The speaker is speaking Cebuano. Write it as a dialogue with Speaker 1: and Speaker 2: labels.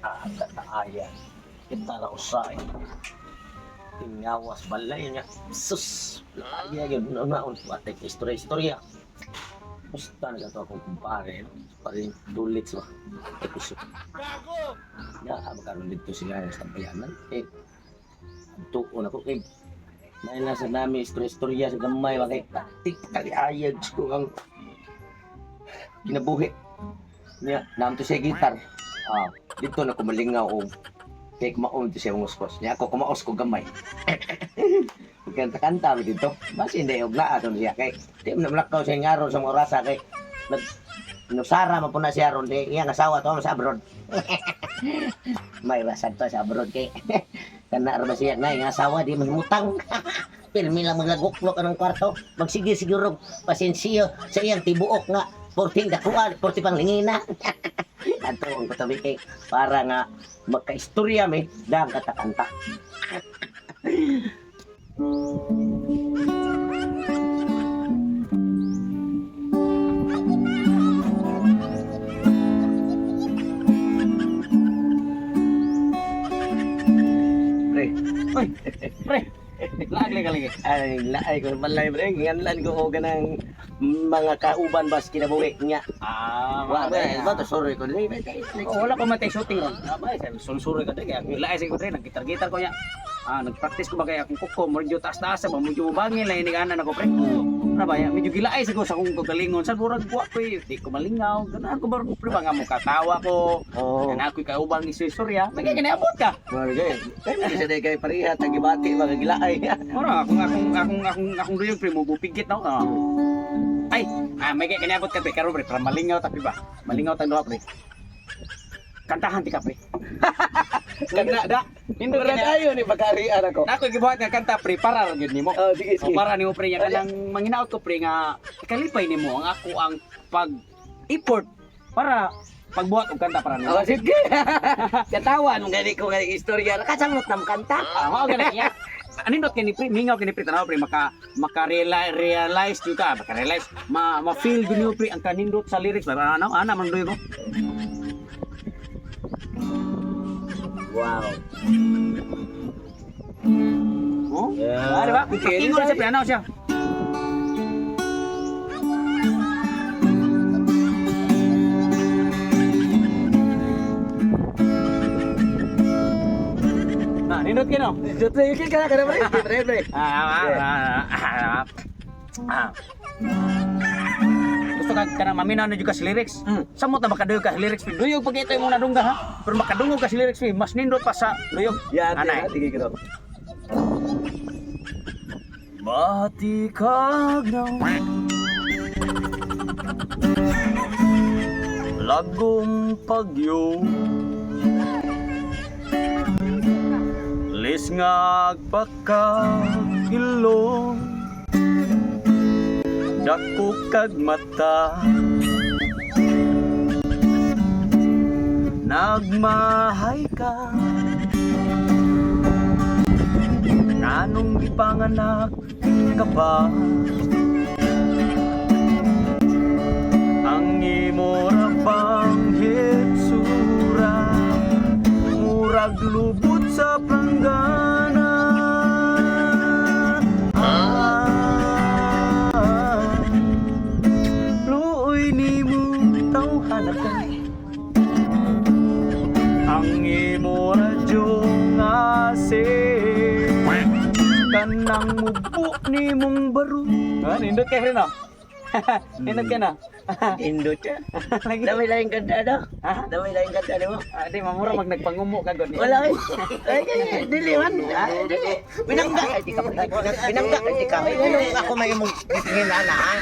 Speaker 1: Kataaya. Kita ra usay. Tingawas balay niya. Sus! Laya yun. Naon atay istorya istorya. Musta na to akong kumpare, no? Pare dulits ba? Ay kusog. Gago! Ya, makaroon dito sila sa tambayanan. Eh, tuon ako kay Nain na sa nami istorya-istorya sa gamay ba kay taktik kaliayag ko ang kinabuhi. Niya, naam to siya gitar. Ah, dito na kumalingaw og kay kumaon to siya nguskos. Niya ako kumaos ko gamay. Kanta-kanta mi dito. Basi hindi og naa to siya kay di man malakaw siya ngaron sa mga orasa kay nag nusara man po na siya ron di iyang asawa to sa abroad. May rasad to sa abroad kay kana ra ba siya na iyang asawa di mahimutang. Pirmi lang maglaguklok anang kwarto. Magsige siguro pasensiyo sa iyang tibuok nga 14 dakuan, 40 pang lingina. Ato ang katabi kay para nga magkaistorya mi dang katakanta. Pre,
Speaker 2: Uy, pre. Laag lagi lagi.
Speaker 1: Ay, laay ko balay pre, nganlan ko og kanang mga kauban bas kinabuhi niya.
Speaker 2: Ah,
Speaker 1: Wa
Speaker 2: ba,
Speaker 1: ba, ba to sorry ko dili.
Speaker 2: Oh, wala pa man tayo shooting ron. Ah, ba, sulsuri ka dai kaya laay sa ko dre naggitar-gitar ko niya. Ah, nagpractice ko ba kaya akong kuko, medyo taas-taas ba, medyo bangil na ini ana nako pre. Ano ba, ya, medyo gilaay sa ko sa akong kagalingon. Sa murag wa ko eh, di ko malingaw. Ganahan ko ba pre ba nga mo katawa ko.
Speaker 1: Oh.
Speaker 2: Kana ako'y kaubang ni Surya. May kaya kinaabot ka.
Speaker 1: Mara gay. Kay man sa kay pareha tagibati mga gilaay.
Speaker 2: Mura akong akong akong akong akong duyog pre mo bupigit na ako. Ay, ah, may kaya kinaabot ka pre karon pre para malingaw ta pre ba. Malingaw ta duha pre. Kantahan ti ka pre.
Speaker 1: Kana da.
Speaker 2: Nindot
Speaker 1: Mura
Speaker 2: kaya.
Speaker 1: tayo ni pagkarian ako.
Speaker 2: Ako gibuhat nga kanta pre para ra gyud nimo.
Speaker 1: Oh, sige
Speaker 2: O
Speaker 1: sige.
Speaker 2: para nimo pre nya kanang manginaot ko pre nga ikalipay nimo ang ako ang pag effort para pagbuhat og kanta para nimo.
Speaker 1: Oh, sige. Katawan mo gani ko nga istorya. Nakasamot na mo kanta.
Speaker 2: Ah, mao gani niya. Anindot kini pre, mingaw kini pre tanaw pre maka maka realize jud ka, maka realize ma ma feel gyud nimo pre ang kanindot sa lyrics ba ano ana man duyo ko.
Speaker 1: Wow.
Speaker 2: Oh?
Speaker 1: Yeah.
Speaker 2: Ah, di ba?
Speaker 1: Okay.
Speaker 2: Ingon siya pre ano siya. Ah, nindot kino.
Speaker 1: Jut lagi ka kana pre. Pre pre.
Speaker 2: Ah, ah, ah, ah, ah. Gusto ka kanang maminaw na jud ka sa lyrics. Samot na makaduyog ka sa lyrics. Pre. Duyog pag ito imong nadungga ha. Pero makadungog ka sa lyrics, pre, mas nindot pa sa duyog.
Speaker 1: Ya,
Speaker 2: Anay.
Speaker 1: sige ko.
Speaker 2: Bati kag Lagong pagyo Lisngag pagkakilong Dako kag mata Nagmahay ka Nganong ipanganak ka pa? Ang imo ra bang hitsura murag lubot sa planggana. Ah, luoy nimo tawhana ka. Ang imo radyo nga kanang mubo ni mong baro. Ah, nindot kay pre no? Nindot kay no?
Speaker 1: Indot siya.
Speaker 2: Lagi.
Speaker 1: Dami laing kanta daw.
Speaker 2: Ha?
Speaker 1: Dami laing kanta nimo.
Speaker 2: Ah, di mamura mag nagpangumo ka gud.
Speaker 1: Wala eh. Ay, ay, dili man. Ay, dili. Binangga kay tika. Binangga kay tika. Ay, ano ako may imong tingin ana ha.